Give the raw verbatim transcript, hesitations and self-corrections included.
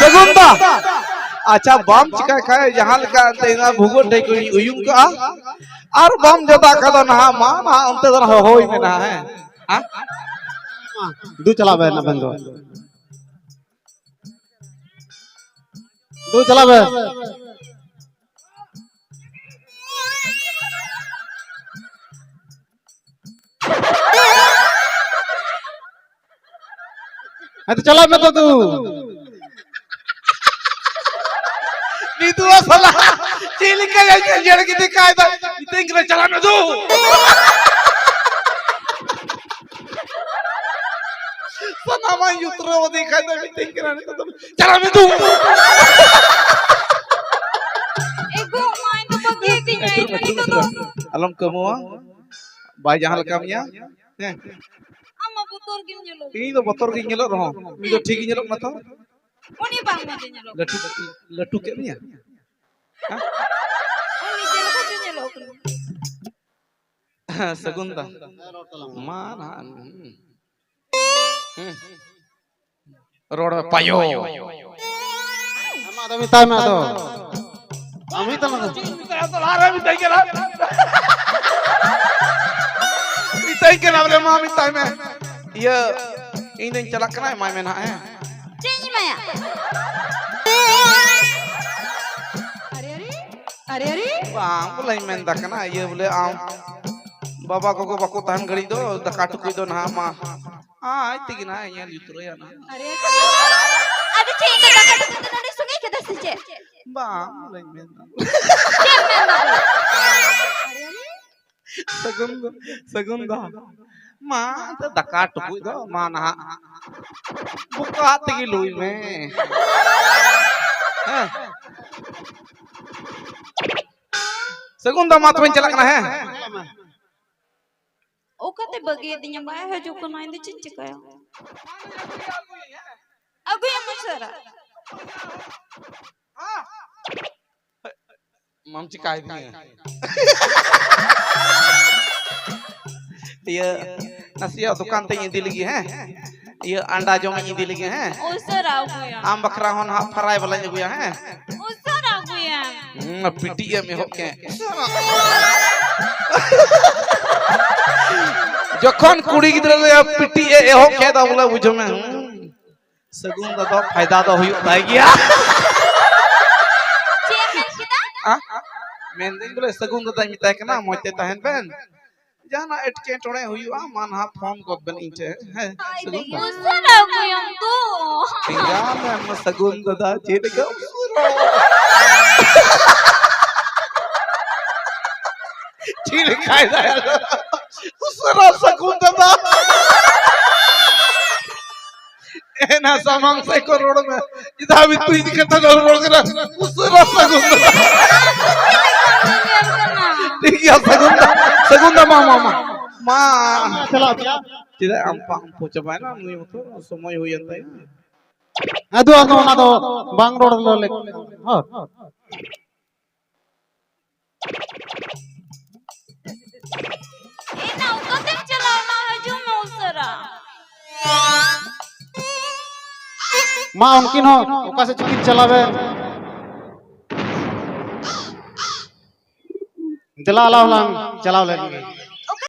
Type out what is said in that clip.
ᱥᱟᱹᱜᱩᱱ ᱫᱟ, ᱟᱪᱪᱷᱟ, ᱵᱟᱢ ᱪᱤᱠᱟᱭ ᱠᱷᱟᱡ ᱡᱟᱦᱟᱸ ᱞᱮᱠᱟ ᱮᱱᱛᱮ ᱤᱧ ᱵᱷᱩᱜᱟᱹᱜ ᱴᱷᱮᱡ ᱠᱚᱧ ᱩᱭᱩᱝ ᱠᱟᱜᱼᱟ, ᱟᱨ ᱵᱟᱢ ᱡᱚᱫᱟ ᱠᱷᱟᱡ ᱫᱚ ᱱᱟᱦᱟᱜ ᱢᱟ ᱱᱟᱦᱟᱜ ᱚᱱᱛᱮ ᱫᱚ ᱱᱟᱦᱟᱜ ᱦᱚᱦᱚᱭ ᱢᱮ ᱱᱟᱦᱟᱜ, ᱦᱮᱸ? ᱦᱮᱸ? ᱫᱩ ᱪᱟᱞᱟᱜ ᱵᱮᱱ ᱟᱵᱮᱱ ᱫᱚ᱾ ᱫᱩ ᱪᱟᱞᱟᱜ ᱵᱮᱱ᱾ ᱦᱮᱸ, ᱛᱚ ᱪᱟᱞᱟᱜ ᱢᱮ ᱛᱚ ᱛᱩ᱾ ᱱᱤᱛᱩᱜ ᱥᱟᱞᱟ ᱪᱮᱫ ᱞᱮᱠᱟ ᱧᱮᱞ ᱠᱮᱫᱮ ᱠᱟᱭ ᱫᱚ, ᱢᱤᱛᱟᱹᱧ ᱠᱟᱱᱟ, "ᱪᱟᱞᱟᱜ ᱢᱮ ᱛᱩ᱾" ᱥᱟᱱᱟᱢᱟᱜ ᱤᱧ ᱩᱛᱨᱟᱹᱣ ᱟᱫᱮ ᱠᱷᱟᱡ ᱫᱚ ᱢᱤᱛᱟᱹᱧ ᱠᱟᱱᱟ ᱱᱤᱛᱚᱜ ᱫᱚ, "ᱪᱟᱞᱟᱜ ᱢᱮ ᱛᱩ᱾" ᱮ ᱜᱚ, ᱢᱟ, ᱤᱧ ᱫᱚ ᱵᱟᱹᱜᱤᱭᱟᱫᱤᱧᱟ, ᱤᱧ ᱫᱚ ᱱᱤᱛᱚᱜ ᱫᱚ ᱟᱞᱚᱢ ᱠᱟᱹᱢᱩᱣᱟ, ᱵᱟᱭ ᱡᱟᱦᱟᱸ ᱞᱮᱠᱟ ᱢᱮᱭᱟ᱾ ᱦᱮᱸ᱾ ᱟᱢ ᱢᱟ ᱵᱚᱛᱚᱨ ᱜᱮᱢ ᱧᱮᱞᱚᱜ᱾ ᱤᱧ ᱫᱚ ᱵᱚᱛᱚᱨ ᱜᱤᱧ ᱧᱮᱞᱚᱜ ᱨᱮᱦᱚᱸ, ᱩᱱᱤ ᱫᱚ ᱴᱷᱤᱠ ᱜᱮ ᱧᱮᱞᱚᱜ ᱠᱟᱱᱟ ᱛᱚ᱾ ᱩᱱᱤ ᱵᱟᱝ ᱢᱚᱡᱮ ᱧᱮᱞᱚᱜ ᱞᱟᱹᱴᱩ, ᱞᱟᱹᱴᱩ ᱠᱮᱫ ᱢᱮᱭᱟ? ᱦᱮᱸ? ᱩᱱᱤ ᱪᱮᱫ ᱞᱮᱠᱟ ᱪᱚ ᱧᱮᱞᱚᱜ ᱠᱟᱱᱟ᱾ ᱥᱟᱹᱜᱩᱱ ᱫᱟ᱾ ᱦᱮᱸ, ᱨᱚᱲ ᱛᱟᱞᱟᱝ ᱢᱮ᱾ ᱢᱟ ᱱᱟᱦᱟᱜ, ᱦᱩᱸ᱾ ᱦᱩᱸ᱾ ᱨᱚᱲ ᱢᱮ, ᱯᱟᱭᱳ᱾ ᱦᱮᱸ, ᱢᱟ ᱟᱫᱚ ᱢᱮᱛᱟᱭ ᱢᱮ ᱟᱫᱚ᱾ ᱟᱢ ᱢᱮᱛᱟᱭ ᱢᱮ ᱟᱫᱚ᱾ ᱞᱟᱦᱟ ᱨᱮ ᱢᱮᱛᱟᱭ ᱠᱟᱱᱟ᱾ ᱢᱮᱛᱟᱭ ᱠᱟᱱᱟ ᱵᱚᱞᱮ, ᱢᱟ ᱢᱮᱛᱟᱭ ᱢᱮ᱾ ᱤᱭᱟᱹ, ᱤᱧ ᱫᱚᱧ ᱪᱟᱞᱟᱜ ᱠᱟᱱᱟ, ᱮᱢᱟᱭ ᱢᱮ ᱱᱟᱦᱟᱜ, ᱦᱮᱸ᱾ ᱪᱮᱫ ᱤᱧ ᱮᱢᱟᱭᱟ? ᱟᱨᱮ, ᱟᱨᱮ, ᱟᱨᱮ, ᱟᱨᱮ᱾ ᱵᱟᱝ, ᱵᱚᱞᱮᱧ ᱢᱮᱱᱫᱟ ᱠᱟᱱᱟ, ᱤᱭᱟᱹ ᱵᱚᱞᱮ ᱟᱢ ᱵᱟᱵᱟ ᱜᱚᱜᱚ ᱵᱟᱠᱚ ᱛᱟᱦᱮᱱ ᱜᱷᱟᱹᱲᱤᱡ ᱫᱚ ᱫᱟᱠᱟ ᱴᱩᱠᱩᱡ ᱫᱚ ᱱᱟᱦᱟᱜ ᱢᱟ ᱟᱡ ᱛᱮᱜᱮ ᱱᱟᱦᱟᱜ ᱧᱮᱞ ᱩᱛᱟᱹᱨᱟᱭᱟ ᱱᱟᱦᱟᱜ᱾ ᱟᱨᱮ, ᱟᱫᱚ ᱪᱮᱫ ᱤᱧ ᱫᱚ ᱫᱟᱠᱟ ᱴᱩᱠᱩᱡ ᱫᱚ ᱱᱚᱰᱮ ᱥᱚᱸᱜᱮ ᱠᱮᱫᱟ ᱥᱮ ᱪᱮᱫ? ᱵᱟᱝ, ᱵᱚᱞᱮᱧ ᱢᱮᱱᱫᱟ᱾ ᱪᱮᱫ ᱮᱢ ᱢᱮᱱᱫᱟ? ᱥᱟᱹᱜᱩᱱ ᱫᱚ, ᱥᱟᱹᱜᱩᱱ ᱫᱚ᱾ ᱢᱟ, ᱫᱟᱠᱟ ᱴᱩᱠᱩᱡ ᱫᱚ, ᱢᱟ ᱱᱟᱦᱟᱜ᱾ ᱵᱚᱠᱟ ᱛᱮᱜᱮ ᱞᱩᱭ ᱢᱮ᱾ ᱦᱮᱸ᱾ ᱥᱟᱹᱜᱩᱱ ᱫᱚ, ᱢᱟ ᱛᱚᱵᱮᱧ ᱪᱟᱞᱟᱜ ᱠᱟᱱᱟ, ᱦᱮᱸ᱾ ᱚᱠᱟᱛᱮ ᱵᱟᱹᱜᱤᱭᱟᱫᱤᱧᱟ, ᱵᱟᱭ ᱦᱤᱡᱩᱜ ᱠᱟᱱᱟ, ᱤᱧ ᱫᱚ ᱪᱮᱫ ᱤᱧ ᱪᱤᱠᱟᱹᱭᱟ? ᱟᱹᱜᱩᱭᱟᱢ ᱩᱥᱟᱹᱨᱟ᱾ ᱢᱟᱢ ᱪᱤᱠᱟᱭᱫᱤᱧᱟ? ᱤᱭᱟᱹ, ᱱᱟᱥᱮᱭᱟᱜ ᱫᱚᱠᱟᱱ ᱛᱮᱧ ᱤᱫᱤ ᱞᱮᱜᱮ, ᱦᱮᱸ? ᱤᱭᱟᱹ, ᱟᱱᱰᱟ ᱡᱚᱢᱤᱧ ᱤᱫᱤ ᱞᱮᱜᱮ, ᱦᱮᱸ? ᱩᱥᱟᱹᱨᱟ ᱟᱹᱜᱩᱭᱟᱢ᱾ ᱟᱢ ᱵᱟᱠᱷᱨᱟ ᱦᱚᱸ ᱱᱟᱦᱟᱜ ᱯᱷᱟᱨᱟᱭ ᱵᱟᱞᱟᱧ ᱟᱹᱜᱩᱭᱟ, ᱦᱮᱸ? ᱩᱥᱟᱹᱨᱟ ᱟᱹᱜᱩᱭᱟᱢ᱾ ᱦᱩᱸ, ᱯᱤᱴᱤ ᱮᱢ ᱮᱦᱚᱵ ᱠᱮᱫ᱾ ᱡᱚᱠᱷᱚᱱ ᱠᱩᱲᱤ ᱜᱤᱫᱽᱨᱟᱹ ᱫᱚ ᱯᱤᱴᱤ ᱮ ᱮᱦᱚᱵ ᱠᱮᱫᱟ, ᱵᱚᱞᱮ ᱵᱩᱡᱷᱟᱹᱣ ᱢᱮ, ᱦᱩᱸ, ᱥᱟᱹᱜᱩᱱ ᱫᱟᱫᱟ ᱯᱷᱟᱭᱫᱟ ᱫᱚ ᱦᱩᱭᱩᱜ ᱛᱟᱭ ᱜᱮᱭᱟ᱾ ᱪᱮᱫ ᱮᱢ ᱢᱮᱱ ᱠᱮᱫᱟ? ᱟ? ᱢᱮᱱᱫᱟᱹᱧ ᱵᱚᱞᱮ ᱥᱟᱹᱜᱩᱱ ᱫᱟᱫᱟᱧ ᱢᱮᱛᱟᱭ ᱠᱟᱱᱟ, ᱢᱚᱡᱽ ᱛᱮ ᱛᱟᱦᱮᱱ ᱵᱮᱱ᱾ ᱡᱟᱦᱟᱱᱟᱜ ᱮᱴᱠᱮᱴᱚᱬᱮ ᱦᱩᱭᱩᱜᱼᱟ, ᱢᱟ ᱱᱟᱦᱟᱜ ᱯᱷᱳᱱ ᱜᱚᱫ ᱵᱮᱱ ᱤᱧ ᱴᱷᱮᱱ᱾ ᱦᱮᱸ, ᱥᱟᱹᱜᱩᱱ ᱫᱟᱫᱟ᱾ ᱩᱥᱟᱹᱨᱟ ᱟᱹᱜᱩᱭᱟᱢ ᱛᱚ᱾ ᱴᱷᱤᱠ ᱜᱮᱭᱟ, ᱢᱮ, ᱢᱟ ᱥᱟᱹᱜᱩᱱ ᱫᱟᱫᱟ, ᱪᱮᱫ ᱞᱮᱠᱟ ᱩᱥᱟᱹᱨᱟ? ᱪᱮᱫ ᱞᱮᱠᱟᱭ ᱫᱟᱭᱟ? ᱩᱥᱟᱹᱨᱟ ᱥᱟᱹᱜᱩᱱ ᱫᱟᱫᱟ᱾ ᱮᱱᱟ ᱥᱟᱢᱟᱝ ᱥᱮᱫ ᱠᱚ ᱨᱚᱲ ᱢᱮ᱾ ᱪᱮᱫᱟᱜ ᱵᱤᱱ ᱛᱩᱭ ᱤᱫᱤ ᱠᱟᱛᱮ ᱫᱚ ᱨᱚᱲ ᱠᱟᱱᱟ? ᱩᱥᱟᱹᱨᱟ ᱥᱟᱹᱜᱩᱱ ᱫᱟᱫᱟ᱾ ᱴᱷᱤᱠ ᱜᱮᱭᱟ, ᱥᱟᱹᱜᱩᱱ ᱫᱟ, ᱥᱟᱹᱜᱩᱱ ᱫᱟ, ᱢᱟ, ᱢᱟ, ᱢᱟ᱾ ᱢᱟ᱾ ᱪᱟᱞᱟᱜ ᱯᱮᱭᱟ᱾ ᱪᱮᱫᱟᱜ ᱟᱢ ᱯᱟ-, ᱟᱢ ᱯᱚᱪᱟ ᱵᱟᱭᱱᱟ, ᱱᱩᱭ ᱢᱚᱛᱚ ᱥᱚᱢᱚᱭ ᱦᱩᱭᱮᱱ ᱛᱟᱭᱟ᱾ ᱟᱫᱚ, ᱟᱫᱚ ᱚᱱᱟ ᱫᱚ ᱵᱟᱝ ᱨᱚᱲ ᱫᱚ ᱞᱮᱠ-, ᱦᱚᱸ᱾ ᱮᱱᱟ, ᱚᱠᱟᱛᱮᱢ ᱪᱟᱞᱟᱣᱱᱟ? ᱦᱤᱡᱩᱜ ᱢᱮ ᱩᱥᱟᱹᱨᱟ᱾ ᱢᱟ, ᱩᱱᱠᱤᱱ ᱦᱚᱸ ᱚᱠᱟ ᱥᱮᱫ ᱪᱚᱠᱤᱱ ᱪᱟᱞᱟᱣᱮᱱ᱾ ᱫᱮᱞᱟ, ᱟᱞᱟᱝ ᱦᱚᱸᱞᱟᱝ ᱪᱟᱞᱟᱣ ᱞᱮᱱ ᱜᱮ᱾